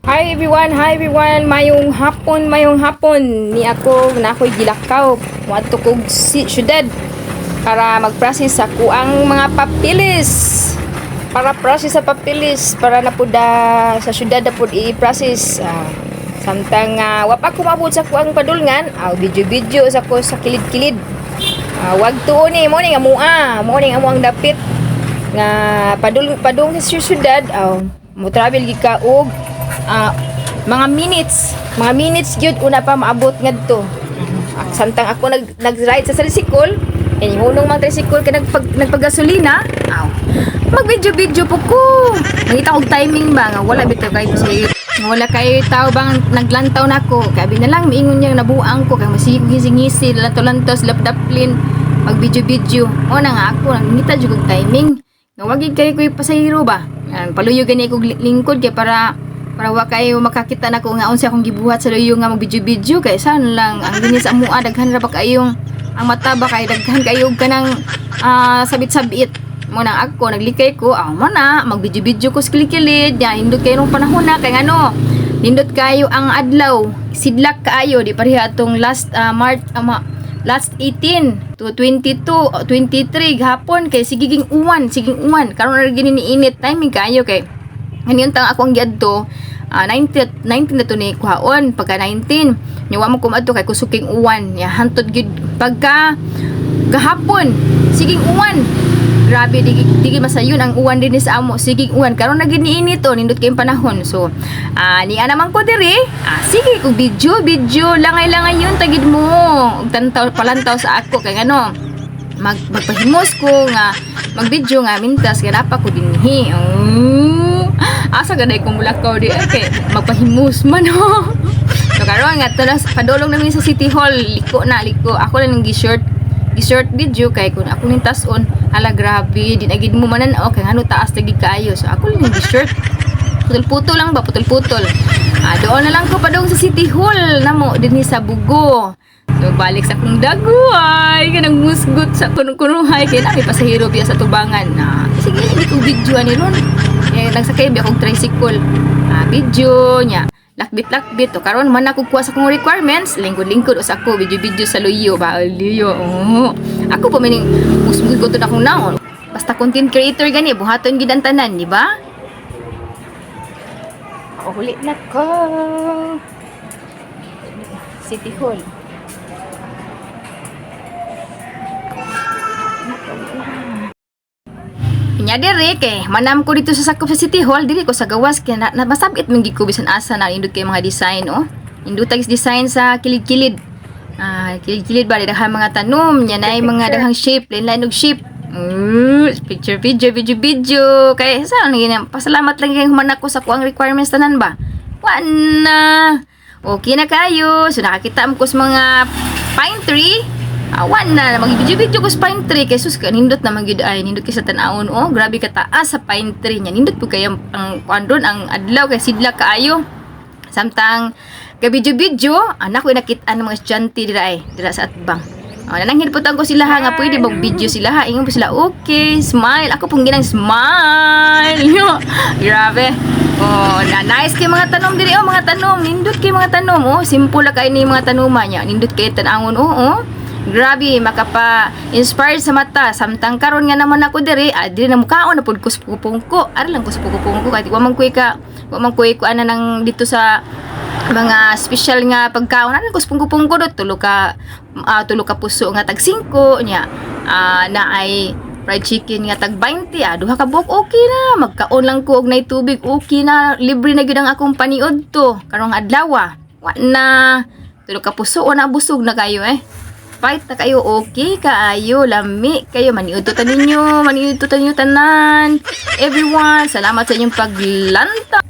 Hi everyone, hi everyone. Mayong hapon, mayong hapon. Ni ako na ako'y gilakaw. Moadto kog syudad para mag-process sa kuang mga papilis. Para process sa papilis para na pud sa syudad na pud i-process. Samtang wa pa ko maabot sa kuang padulngan, video-video sa ko sa kilid-kilid. Wag tuon ni mo ni nga mua, mo ni nga amo ang dapit nga padung padung sa syudad, mo travel gid ka og mga minutes gyud una pa maabot ngadto. Samtang ako nag nag-ride sa tricycle, eh hunong mga tricycle kay nagpagasolina, aw mag video video po ko. Mangita og timing ba nga wala bitaw kay kasi nga wala kay tao bang naglantaw nako. Kay na lang miingon niyang nabuang ko kay masige ngisi-ngisi, lantaw-lantaw, silap-daplin, mag video video. Mo na nga ako nangita jud og timing nga wag gid kay ko'y pasahero ba. Ang paluyo gani ko lingkod kay para para wa kayo makakita nako nga unsa akong gibuhat sa luyo nga mag video video, kay saan lang ang dinhi sa amua daghan ra ba kayong ang mata ba, kay daghan kayo kanang sabit-sabit. Mo nang ako naglikay ko, mo na mag video video ko sa kilid-kilid ya. Nindot kayo nung panahon na kay ngano nindot kayo ang adlaw, sidlak kaayo, di pareha atong last March, last 18 to 22 o 23 gahapon kay sigiging uwan, siging uwan. Karon ra gini ni init timing kaayo kay ngayon tang ako ang giadto, 19 19 na to ni kuhaon pagka 19 nya wa mo kumadto kay kusuking uwan nya. Hantod gyud pagka gahapon, siging uwan, grabe, di di masayon ang uwan dinhi sa amo, siging uwan. Karon na gid niinit to, nindot kay panahon. So niya naman ko diri, sige kog video video, langay-langay yun tagid mo ug tantaw palantaw sa ako kay ngano magpahimos ko nga mag-video nga mintas kay napa ko dinhi. Oh, asa ganay ko mulakaw di ay kay magpahimos man oh. So karon nga talas padulong namin sa City Hall, liko na liko. Ako lang gi-short gi-short video kay kung ako ning tas-on, hala grabe, di na gid mo manan oh, kay ngano taas na gid kaayo. So ako lang gi-short. Putol-putol lang ba, putol-putol. Doon na lang ko padung sa City Hall namo dinhi sa Bugo. So balik sa akong daguay, kanang musgot sa kuno-kunuhay kay nami pasahero biya sa tubangan. Sige, hindi ko video ani ron. Eh, nagsakay biya akong tricycle. Video nya. Lakbit-lakbit to karon man ako kuha sa akong requirements, lingkod-lingkod usa ako video-video sa luyo ba, luyo. Oh. Ako pa mining musgot ko to na akong naon. Basta content creator gani buhaton gid ang tanan, di ba? Uli na ko. City Hall. Nya diri kay manam ko dito sa sakop sa City Hall, diri ko sa gawas kay na masabit man gid ko bisan asa na indot kay mga design oh. Indot tag design sa kilid-kilid. Kilid-kilid ba daghang mga tanom, nya naay mga daghang shape, lain-lain og shape. Picture, video, video, video. Kay sa ano gina, pasalamat lang kay human ako sa kuang requirements tanan ba. Wa na. Okay na kayo. So nakakita mo ko sa mga pine tree. Awan na, mag-video-video ko sa pine tree kay sus ka nindot na magyud ay nindot kay sa tan-awon oh, grabe ka taas sa pine tree nya. Nindot po kay ang kuan doon ang adlaw kay sidlak kaayo. Samtang ga video-video, anak ko nakita ng mga estudyante dira ay, dira sa atbang. Oh, nananghid po ko sila ha, nga pwede mag video sila ha. Ingon po sila, "Okay, smile." Ako pong ginang smile. Yo, grabe. Oh, na nice kay mga tanom diri oh, mga tanom. Nindot kay mga tanom oh. Simple la kay ni mga tanuma niya. Nindot kay tan-awon oh, oh. Grabe, makapa-inspire sa mata. Samtang karon nga naman ako diri, diri na mukaon na pud ko sa pungko. Ari lang ko sa pungko kahit wa man koy ko ana nang dito sa mga special nga pagkaon. Ano ko sa pungko-pungko do tulo ka puso nga tag 5 nya, na ay fried chicken nga tag 20, duha ka buok, okay na. Magkaon lang ko og nay tubig, okay na, libre na gyud ang akong paniud to karong adlaw. Wa na tulo ka puso, wa na, busog na kayo eh, fight na kayo, okay kaayo, lami kayo. Maniudto ta ninyo, maniudto ta ninyo tanan everyone. Salamat sa inyong paglanta.